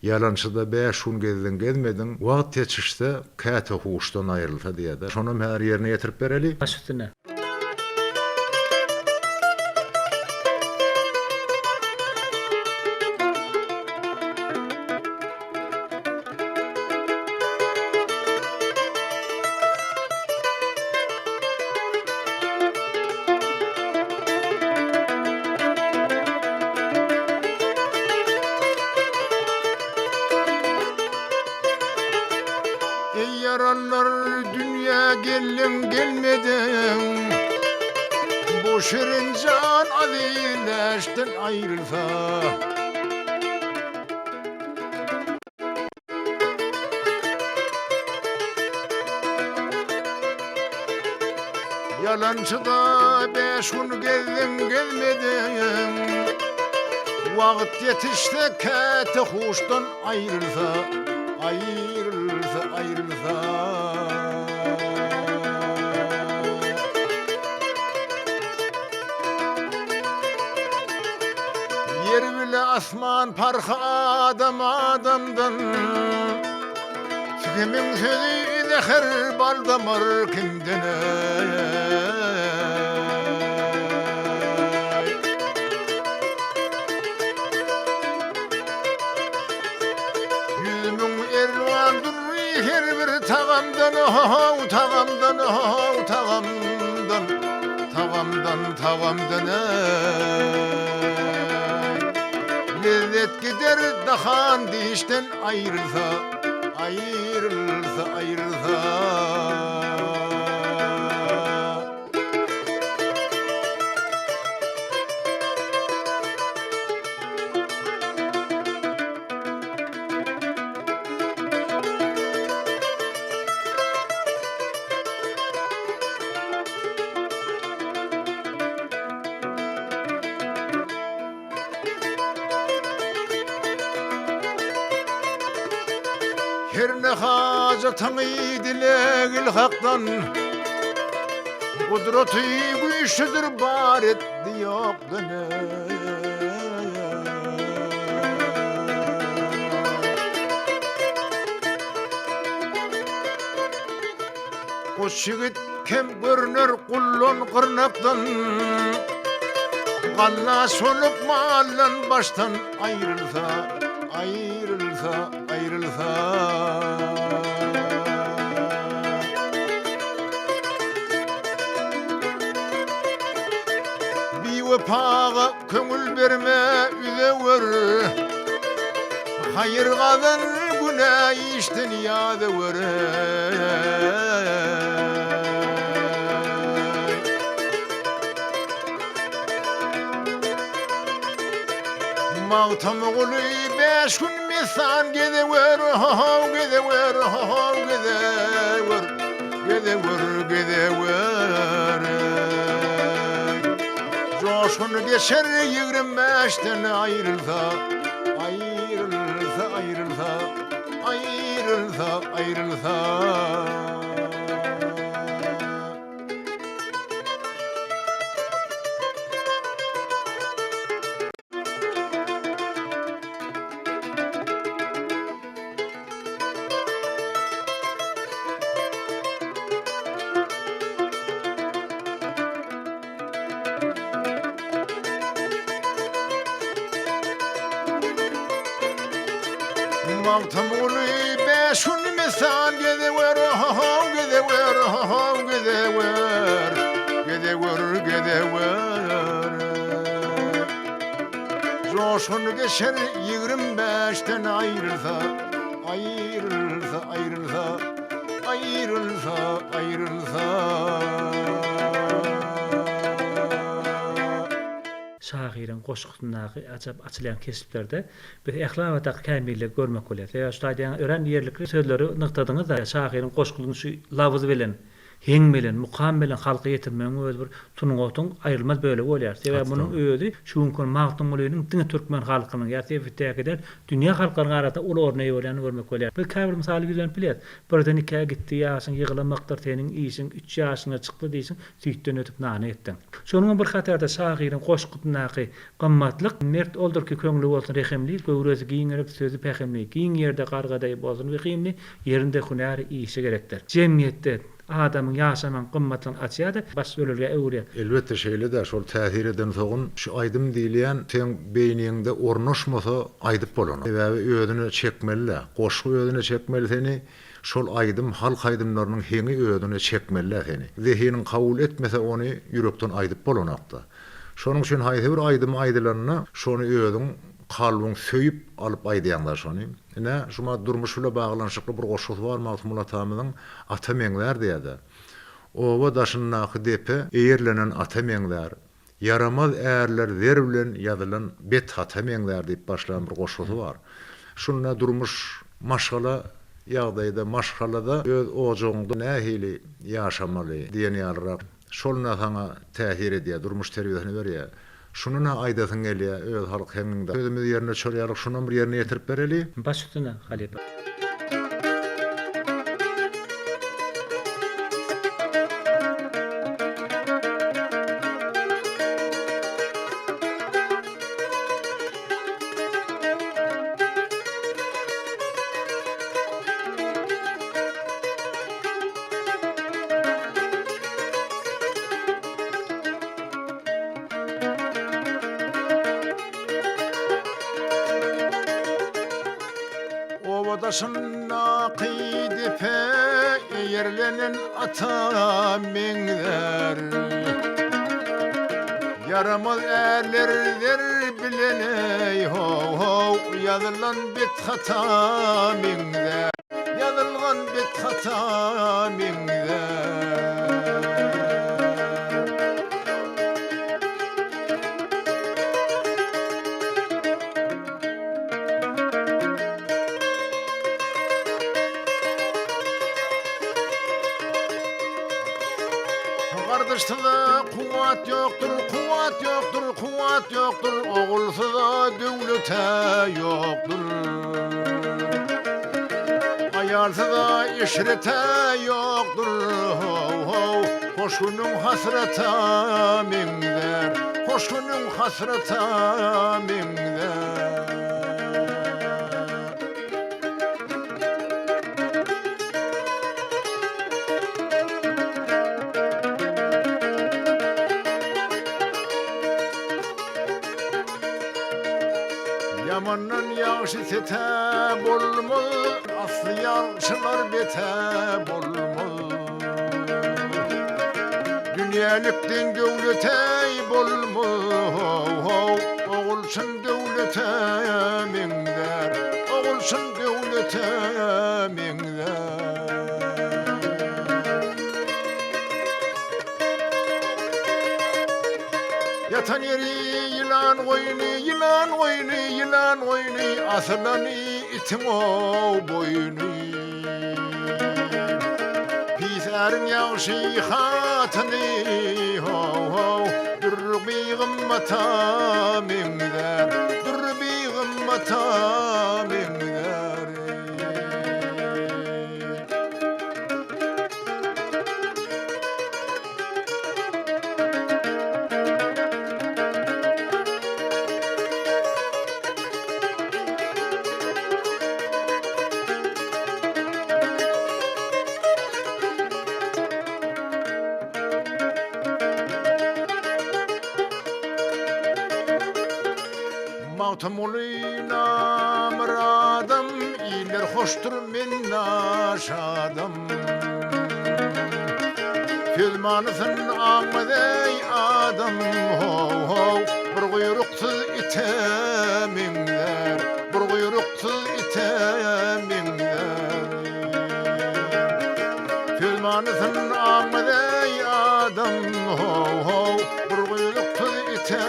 Ýalançyda bäş gün gezdiň gezmediň Wagt ýetişse käte huşdan aýrylsa diýä-de. Şonam häzir ýerine ýetirip bereli. Baş üstüne. Eý ýaranlar dünýä geldiň gelmediň Bu şirin jan aziz läşden aýrylsa. Ýalançyda bäş gün gezdiň gezmediň Wagt ýetişse käte huşdan aýrylsa Aýrylsa aýrylsa. Ýer bile asman parhy adam adamdan Kimiň sözi zäher bal damar kimden 100.000 elwan dürri her bir tagamdan how tagamdan how tagamdan tagamdan tagamdan eý Lezzet gider dahan dişden aýrylsa aýrylsa aýrylsa. Her ne hajatyňy dilegil Hakdan, Gudraty güýçlüdir bar etdi ýokdan. Goç ýigit kem görüner gullan gyrnakdan, Gallaç bolup maldan başdan aýrylsa, aýrylsa, aýrylsa. Biwepaga köňül berme üzewer, Haýyr gazan günä işden ýazewer. Magtymguly bäş gün messan gezewer, ho-how gezewer, ho-how gezewer, gezewer, gezewer. Joşgun geçer ýigrim bäşden aýrylsa, aýrylsa, aýrylsa, aýrylsa, aýrylsa. Magtymguly bäş gün mesan gezewer, ho-how gezewer, ho-how gezewer, gezewer, gezewer. Joşgun geçer ýigrim bäşden aýrylsa, aýrylsa, aýrylsa, aýrylsa, aýrylsa. Şahyryň goşgusyndaky ajap açylýan keşplerde biz ähli babatdaky kämilligi görmek bolýar. Sebäbi şu taýda örän ýerlikli sözleri nygtadyňyz-da, şahyryň goşgusyny şu labyz bilen, heň bilen, mukam bilen halka ýetirmegiň özi bir sungatyň aýrylmaz bölegi bolýar. Sebäbi munuň özi şu günki gün Magtymgulynyň diňe türkmen halkynyň ýa sebitdäki däl, dünýä halklarynyň arasynda uly orna eýe bolýanyny görmek bolýar. Biz käbir mysaly ýüzlenip bilýäris. Birden ikä gitdi ýaşyň, ýyglamakdyr seniň işiň, üç ýaşyňda çykdy dişiň, süýtden ötüp nana etdiň. Şonuň bilen bir hatarda şahyryň goşgusyndaky gymmatlyk, Mert oldur ki köňli bolsun rehimli, göwresi giňelip, sözi pähimli, giň ýerde garga deý bolsun wehimli, ýerinde hünäri, işi gerekdir. Jemgyýetde adamyň ýaşamagyň gymmatlygyny açýar-da, baş ýörelgä öwürýär. Elbetde şeýle-dä, şol täsir eden sogun şu aýdym diýilýän seň beýniňde ornaşmasa aýdyp bolanok. Sebäbi özüne çekmeli-dä. Goşgy özüne çekmeli seni, Şol aýdym halk aýdymlarynyň heňi özüne çekmelidä seni. Zehiniň kabul etmese ony ýürekden aýdyp bolanokda. Şonuň üçin haýsy bir aýdym aýdylanda şony özüň Kalbyň söýüp alyp aýdýaňda şony. Ine, şuma durmuş bile baglanyşykly bir goşgusy bar Magtymguly atamyzyň Ata meňzär diýýär-de. Oba daşyndaky depe eýerlenen ata meňzär. Ýaramaz ärler zer bilen ýazylan bet hata meňzär diýip başlan bir goşgusy bar. Şunda durmuş, maşgala ýagdaýda, maşgalada öz ojagyňda nähili ýaşamaly diýen ýalyrak. Şol-na saňa täsir edýär, durmuş terbiýesini berýär. Şuny-na aýdasyň gelýär öz halk heňiňde. Sözümizi ýerine çörýärlik, şunam bir ýerine ýetirip bereli. Baş üstüne, halypa. Oba daşyndaky depe eýerlenen ata meňzär. Ýaramaz ärler zer bilen eý ho-how, ýazylan bet hata meňzär. Ýazylgan bet hata meňzär. Gardaşsyza kuwwat ýokdur, kuwwat ýokdur, kuwwat ýokdur, ogulsyza döwlet-ä ýokdur. Aýalsyza eşret-ä ýokdur, ho-how, hoş günüň hasrata meňzär, hoş günüň hasrata meňzär. Ýamandan ýagşy sete bolmaz, Asly ýagşylar bete bolmaz. Dünýälikden döwlete bolmaz, ho-how, Ogul çyn döwlete meňzär, Ogul çyn döwlete meňzär. Ýatan ýeri ýylan goýny, ýylan goýny, ýylan goýny, Asylany itiň-ow boýny. Pis äriň ýagşy hatyny, ho-how, Dür bigymmata meňzär, dür bigymmata meňzär. Magtymguly namyradam, iller hoşdur men naşadam. Söz manysyn aňmaz eý adam, ho-how, bir guýruksyz ite meňzär, bir guýruksyz ite meňzär. Söz manysyn aňmaz eý adam, ho-how, bir guýruksyz ite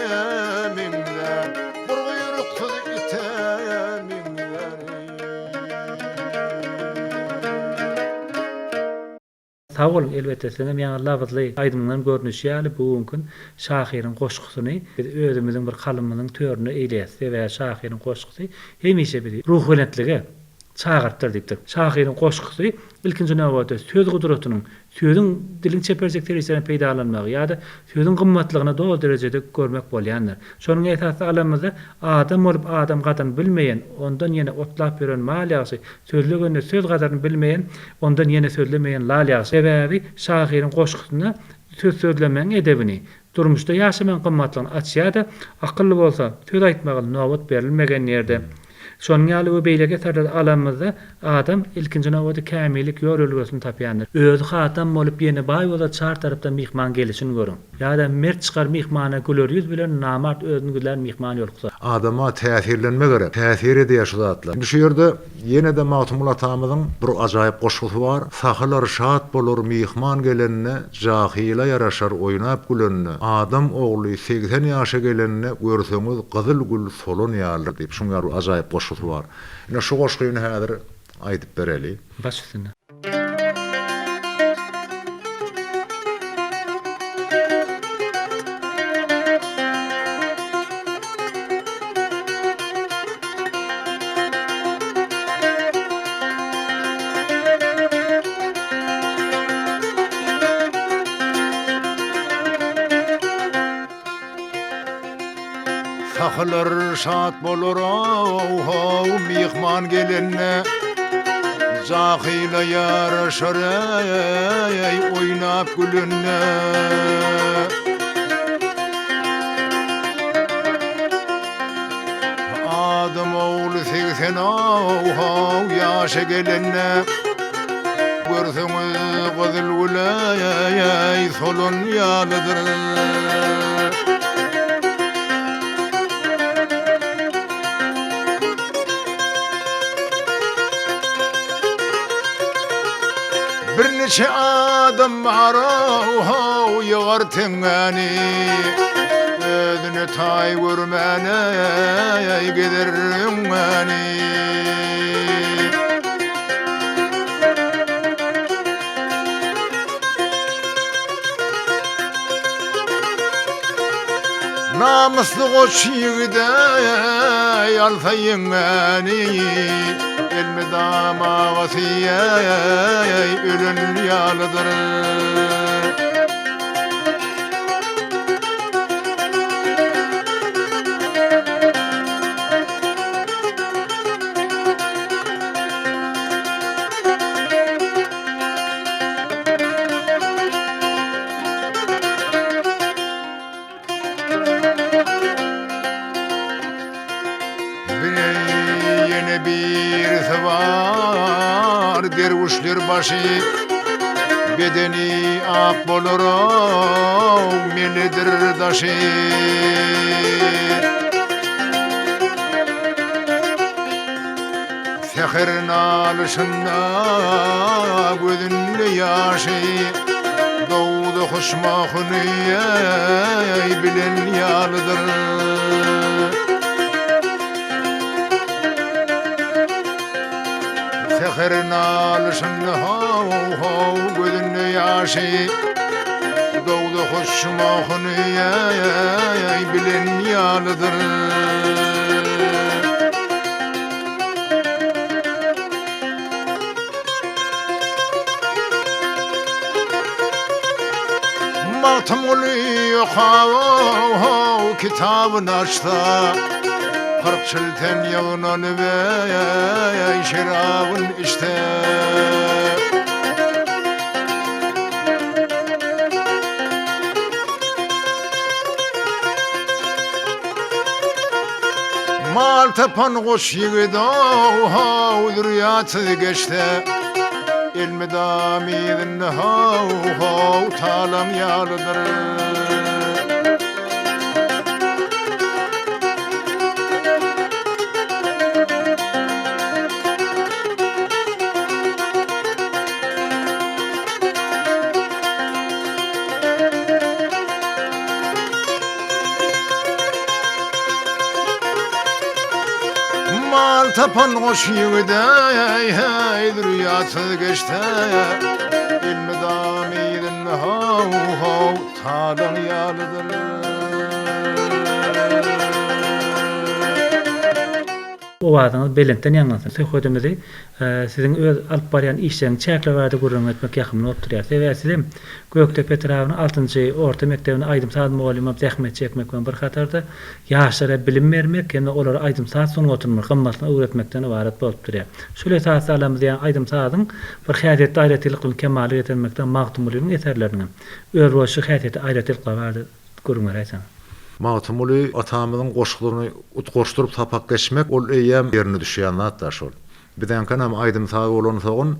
meňzär, bir guýruksyz ite meňzär. Sag boluň elbetde siziňem ýaňy labyzly aýdymyňdan görnüşi ýaly bu günki şahyryň goşgusyny biz özümiziň bir kalbymyzyň töründe eýleýäs sebäbi şahyryň goşgusy hemişe bizi ruhubelentlige çagyrypdyr diýipdir. Şahyryň goşgusy ilkinji nobatda söz gudratynyň Sözüň diliň çeperçilik serişdelerini peýdalanmagy ýa-da sözüň gymmatlygyny doly derejede görmek bolýandyr. Şonuň esasda alanymyzda adam bolup adam gadyryny bilmeýän, ondan ýene otlap ýören mal ýagşy, sözlegende söz gadyryny bilmeýän, ondan ýene sözlemeýän lal ýagşy. Sebäbi şahyryň goşgusynda söz sözlemegiň edebini, durmuşda ýaşamagyň gymmatlygyny açýar-da, akylly bolsa, söz aýtmaga nobat berilmegen ýerde. Şonuň ýaly we beýleki eserleri alanymyzda adam ilkinji nobatda kämillik ýörelgesini tapýandyr. Özi hatam bolup ýene baý bolsa çar tarapdan myhman gelişini görüň. Ýa-da mert çykar myhmana güler ýüz bilen namart özüni gizlän myhman ýoluksa. Adama täsirlenme gerek. Täsir edýär şu zatlar. Indi şu ýerde ýene-de Magtymguly atamyzyň bir ajaýyp goşgusy bar. Sahylar şat bolar myhman gelende, Jahyla ýaraşar oýnap gülende, Adam ogly 80 ýaşa gelende, Görseňiz gyzyl gül solan ýalydyr diýip, şuň ýaly bir ajaýyp goşgusy bar. Ine şu goşgyny häzir aýdyp bereli. Baş üstüne. Sahylar şat bolar-ow-how myhman gelende, Jahyla ýaraşar eý oýnap gülende. Adam ogly 80 ow-how ýaşa gelende, Görseňiz gyzyl gül-eý solan ýalydyr. Birniçe adam bar-ow-how ýygar teňňäni, Özüne taý görmän-eý gezer öňňäni. Namysly goç ýigide-eý alsa ýeňňäni, Elmydam agasy-eý ölen ýalydyr. Ýene birisi bar, derwüşler başy, Bedeni ak bolar-ow, meledir daşy. Säher nalyşynda gözünde ýaşy, Dowzahy şmahyny bilen ýalydyr. Säher nalyşynda how-how gözünde ýaşy, Dowzahy şmahyny bilen ýalydyr. Magtymguly okap kitabyny açsa, 40 çilten ýygnanyp eý şerabyn içse. Mal tapan goç ýigit-ow-how, zürýatsyz geçse, Elmydam yzynda how-how talaň ýalydyr. Mal tapan goş ýigide heý zürýatsyz geçse, Elmydam yzynda how-how talaň ýalydyr. Owazyňyz belentden ýaňlansyn. Söhbedimizi siziň öz alyp barýan işleriňiz çäkleri barada gürrüň etmek ýakymly bolup durýar. Sebäbi siz hem Gökdepe etrabynyň altynjy orta mekdebinde aýdym-saz mugallymy bolup zähmet çekmek bilen bir hatarda, ýaşlara bilim bermek hem-de olara aýdym-saz sungatynyň bir gymmatyny öwretmekden ybarat bolup durýar. Şol esasda alamyz ýaly aýdym-sazyň bir häsiýetli aýratynlyklaryny kemala getirmekde Magtymgulynyň eserleriniň hem özboluşly häsiýetli aýratynlyklary barada gürrüň beräýseňiz. Magtymguly atamyzyň goşgularyny utgaşdyryp sapak geçmek ol eýýäm ýerine düşýän zat-da şol. Biziňkem aýdym-saz bolansoň,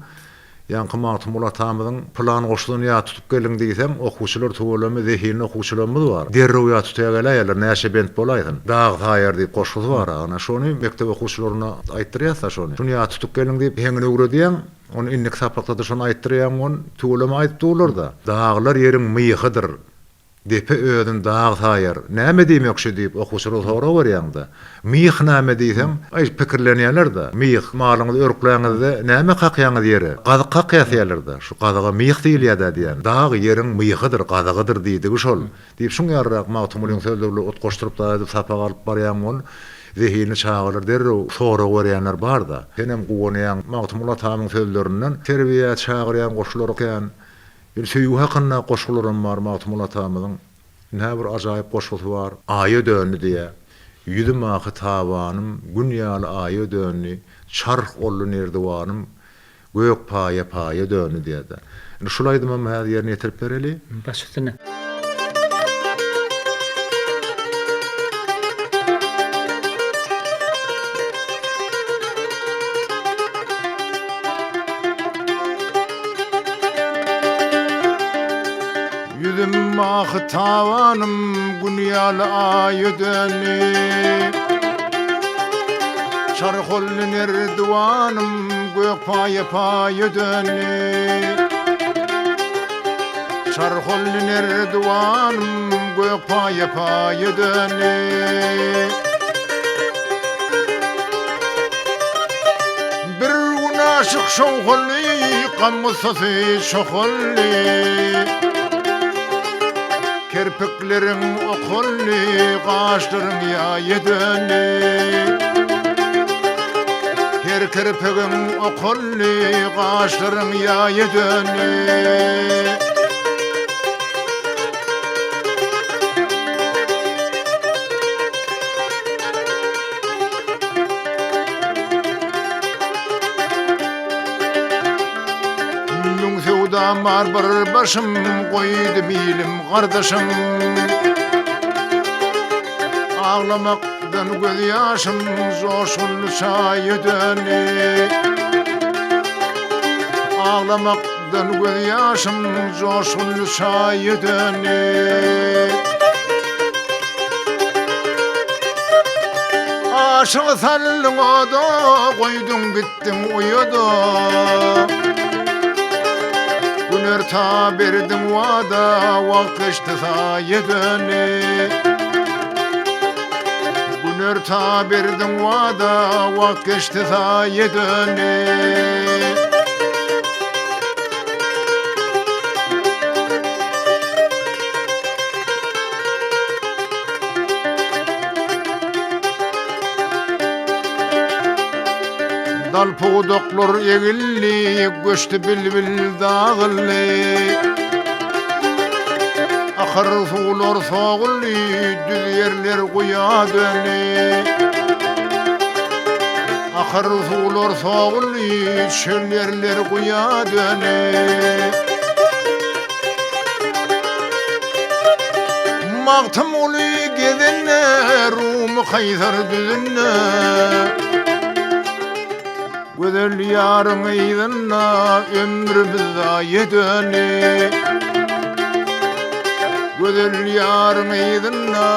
ýaňky Magtymguly atamyzyň pylan goşgusyny ýat tutup geliň diýseň, okuwçylar tüweleme zehinli okuwçylarymyz bar. Derrew ýat tutýa geläýerler, näçe bent bolaýsyn. Dag saýar diýip goşgusy bar-a, ana şony mekdep okuwçylaryna aýtdyrýas-da şony. Şuny ýat tutup geliň diýip heňini öwredýäň, ony indiki sapakda-da şony aýtdyrýaň, ony tüweleme aýdyp durlar-da. Daglar ýeriň myhydyr. Depe özün dag saýar. Näme diýmek şu diýip, okuwçylara sorag berýäň-de. Myh näme diýseň, aý, pikirlenýärler-de. Myh, malyňyzy örkläňizde, näme kakýaňyz ýere? Gazyk kakýas diýýärler-de. Şu gazyga myh diýilýär-dä diýýän. Dag ýeriň myhydyr, gazygydyr diýdigi şol. Diýip, şuň ýalyrak Magtymgulyň sözleri bilen utgaşdyryp zat edip sapak alyp barýaň ol. Zehinli çagalar derrew sorag berýänler bar-da. Senem guwanýaň Magtymguly atamyň sözlerinden. Terbiýä çagyrýan goşgulary kän. Bir söýgi hakynda goşgularam bar Magtymguly atamyzyň. Ynha bir ajaýyp goşgusy bar. Aýa döndi diýýär. Ýüzüm ahy tabanym, Gün ýaly aýa döndi, Çarh oldy nerdiwanym, Gök paýa paýa döndi diýýär-de. Indi şul aýdymam häzir ýerine ýetirip bereli. Baş üstüne. Ýüzüm ahy tabanym Gün ýaly aýa döndi. Çarh oldy nerdiwanym Gök paýa paýa döndi. Çarh oldy nerdiwanym Gök paýa paýa döndi. Bir gün aşyk şowhunly, gam gussasy çohunly. Kirpikleriň okunly, gaşlaryň ýaýa döndi. Her kirpigiň okunly, gaşlaryň ýaýa döndi. Müň söwdam bar bir başym goýdum ilim gardaşym Aglamakdan göz ýaşym joşgunly çaýa döndi Aglamakdan göz ýaşym joşgunly çaýa döndi Aşygy saldyň oda, goýduň gitdiň uýada. Günorta berdiň wada, wagt geçdi saýa döndi. Günorta berdiň wada, wagt geçdi saýa döndi. Dal pudaklar egildi, göçdi bilbil dagyldy. Akar suwlar soguldy, düz ýerler guýa döndi. Akar suwlar soguldy, çöl ýerler guýa döndi. Magtymguly gezende, Rumy Kaýsar düzünde, Gözel ýaryň yzynda ömrümiz zaýa döndi. Gözel ýaryň yzynda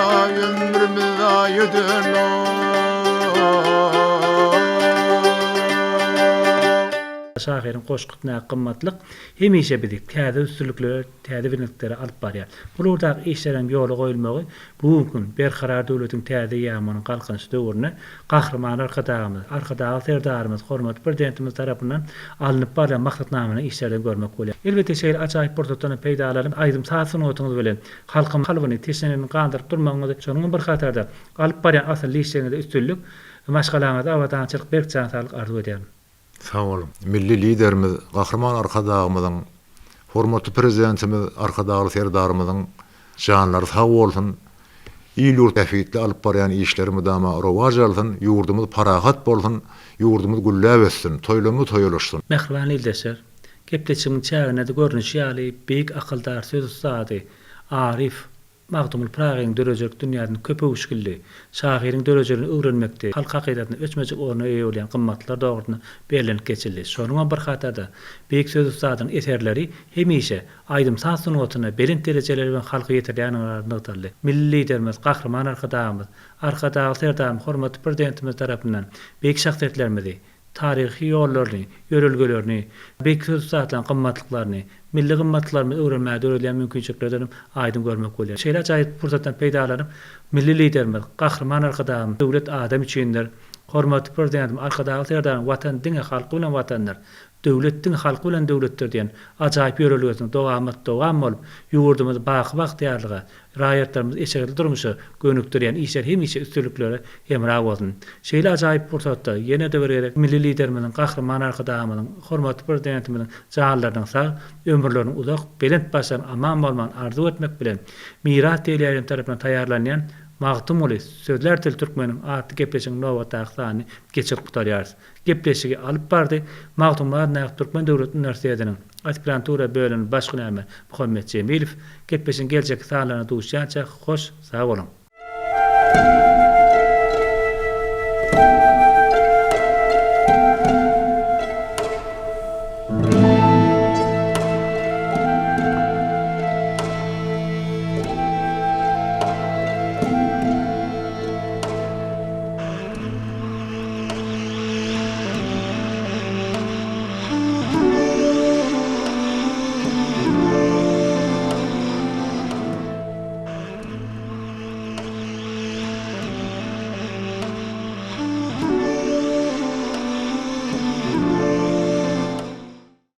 ömrümiz zaýa döndi. Şahyryň goşgusyndaky gymmatlyk hemişe bizi täze üstünliklere, täze belentliklere alyp barýar. Bu ugurdaky işleriň ýola goýulmagy bu günki gün Berkarar döwletiň täze eýýamynyň Galkynyşy döwründe Gahryman Arkadagymyz, Arkadagly Serdarymyz, hormatly Prezidentimiz tarapyndan alnyp barlan maksatnamany işlerden görmek bolýar. Elbetde, şeýle ajaýyp pursatdan peýdalanyp, aýdym-saz sungatyňyz bilen halkyň kalbyny, teşneligini gandyryp durmagyňyzy, şonuň bilen bir hatarda, alyp barýan asylly işleriňizde üstünlik, maşgalaňyzda abadançylyk, berk jan saglyk arzuw edýärin. Sag boluň. Milli Liderimiz Gahryman Arkadagymyzyň, hormatly Prezidentimiz Arkadagly Serdarymyzyň janlary sag bolsun, il-ýurt bähbitli alyp barýan işleri mydama rowaç alsyn, ýurdumyz parahat bolsun, ýurdumyz gülläp össün, toýlamyz toýalaşsyn. Mähriban ildeşler! Gepleşigiň çäginde-de görnüşi ýaly, beýik akyldar, söz ussady, aryf. Magtymguly Pyragynyň döredijilik dünýäsiniň köpöwüşginli, şahyryň döredijiligini öwrenmekde halk hakydasynda öçmejek orna eýe bolýan gymmatlyklar dogrusynda bellenip geçildi. Şonuňam bir hatarda, beýik söz ussadynyň eserleri hemişe aýdym-saz sungatynda belent derejeler bilen halka ýetirilýändigi nygtaldy. Milli Liderimiz Gahryman Arkadagymyz, Arkadagly Serdarymyz hormatly Prezidentimiz tarapyndan beýik şahsyýetlerimizi, taryhy ýollaryny, ýörelgelerini, beýik söz ussatlaryň gymmatlyklaryny, milli gymmatlyklarymyzy öwrenmäge döredilýän mümkinçiliklerden hem aýdyň görmek bolýar. Şeýle ajaýyp pursatdan peýdalanyp, Milli Liderimiz, Gahryman Arkadagymyz Döwlet adam üçindir! Hormatly Prezidentimiz Arkadagly Serdarymyz Watan diňe halky bilen Watandyr! Döwlet diňe halky bilen döwletdir diýen ajaýyp ýörelgesiniň dowamat dowam bolup, ýurdumyzy baky bagtyýarlyga, raýatlarymyzy eşretli durmuşa gönükdirýän işler hemişe üstünliklere hemra bolsun! Şeýle ajaýyp pursatda ýene-de bir gezek Milli Liderimiziň, Gahryman Arkadagymyzyň, hormatly Prezidentimiziň janlarynyň sag, ömürleriniň uzak, belent başlarynyň aman bolmagyny arzuw etmek bilen, Miras teleýaýlymy tarapyndan taýýarlanýan Magtymguly, sözlär dil türkmeniň atly gepleşigiň nobatdaky sanyny geçirip gutarýarys. Gepleşigi alyp bardy. Magtymguly adyndaky Türkmen döwlet uniwersitetiniň aspirantura bölüminiň baş hünärmeni Muhammet Jemilow. Gepleşigiň geljekki sanlaryna duşýança hoş sag boluň!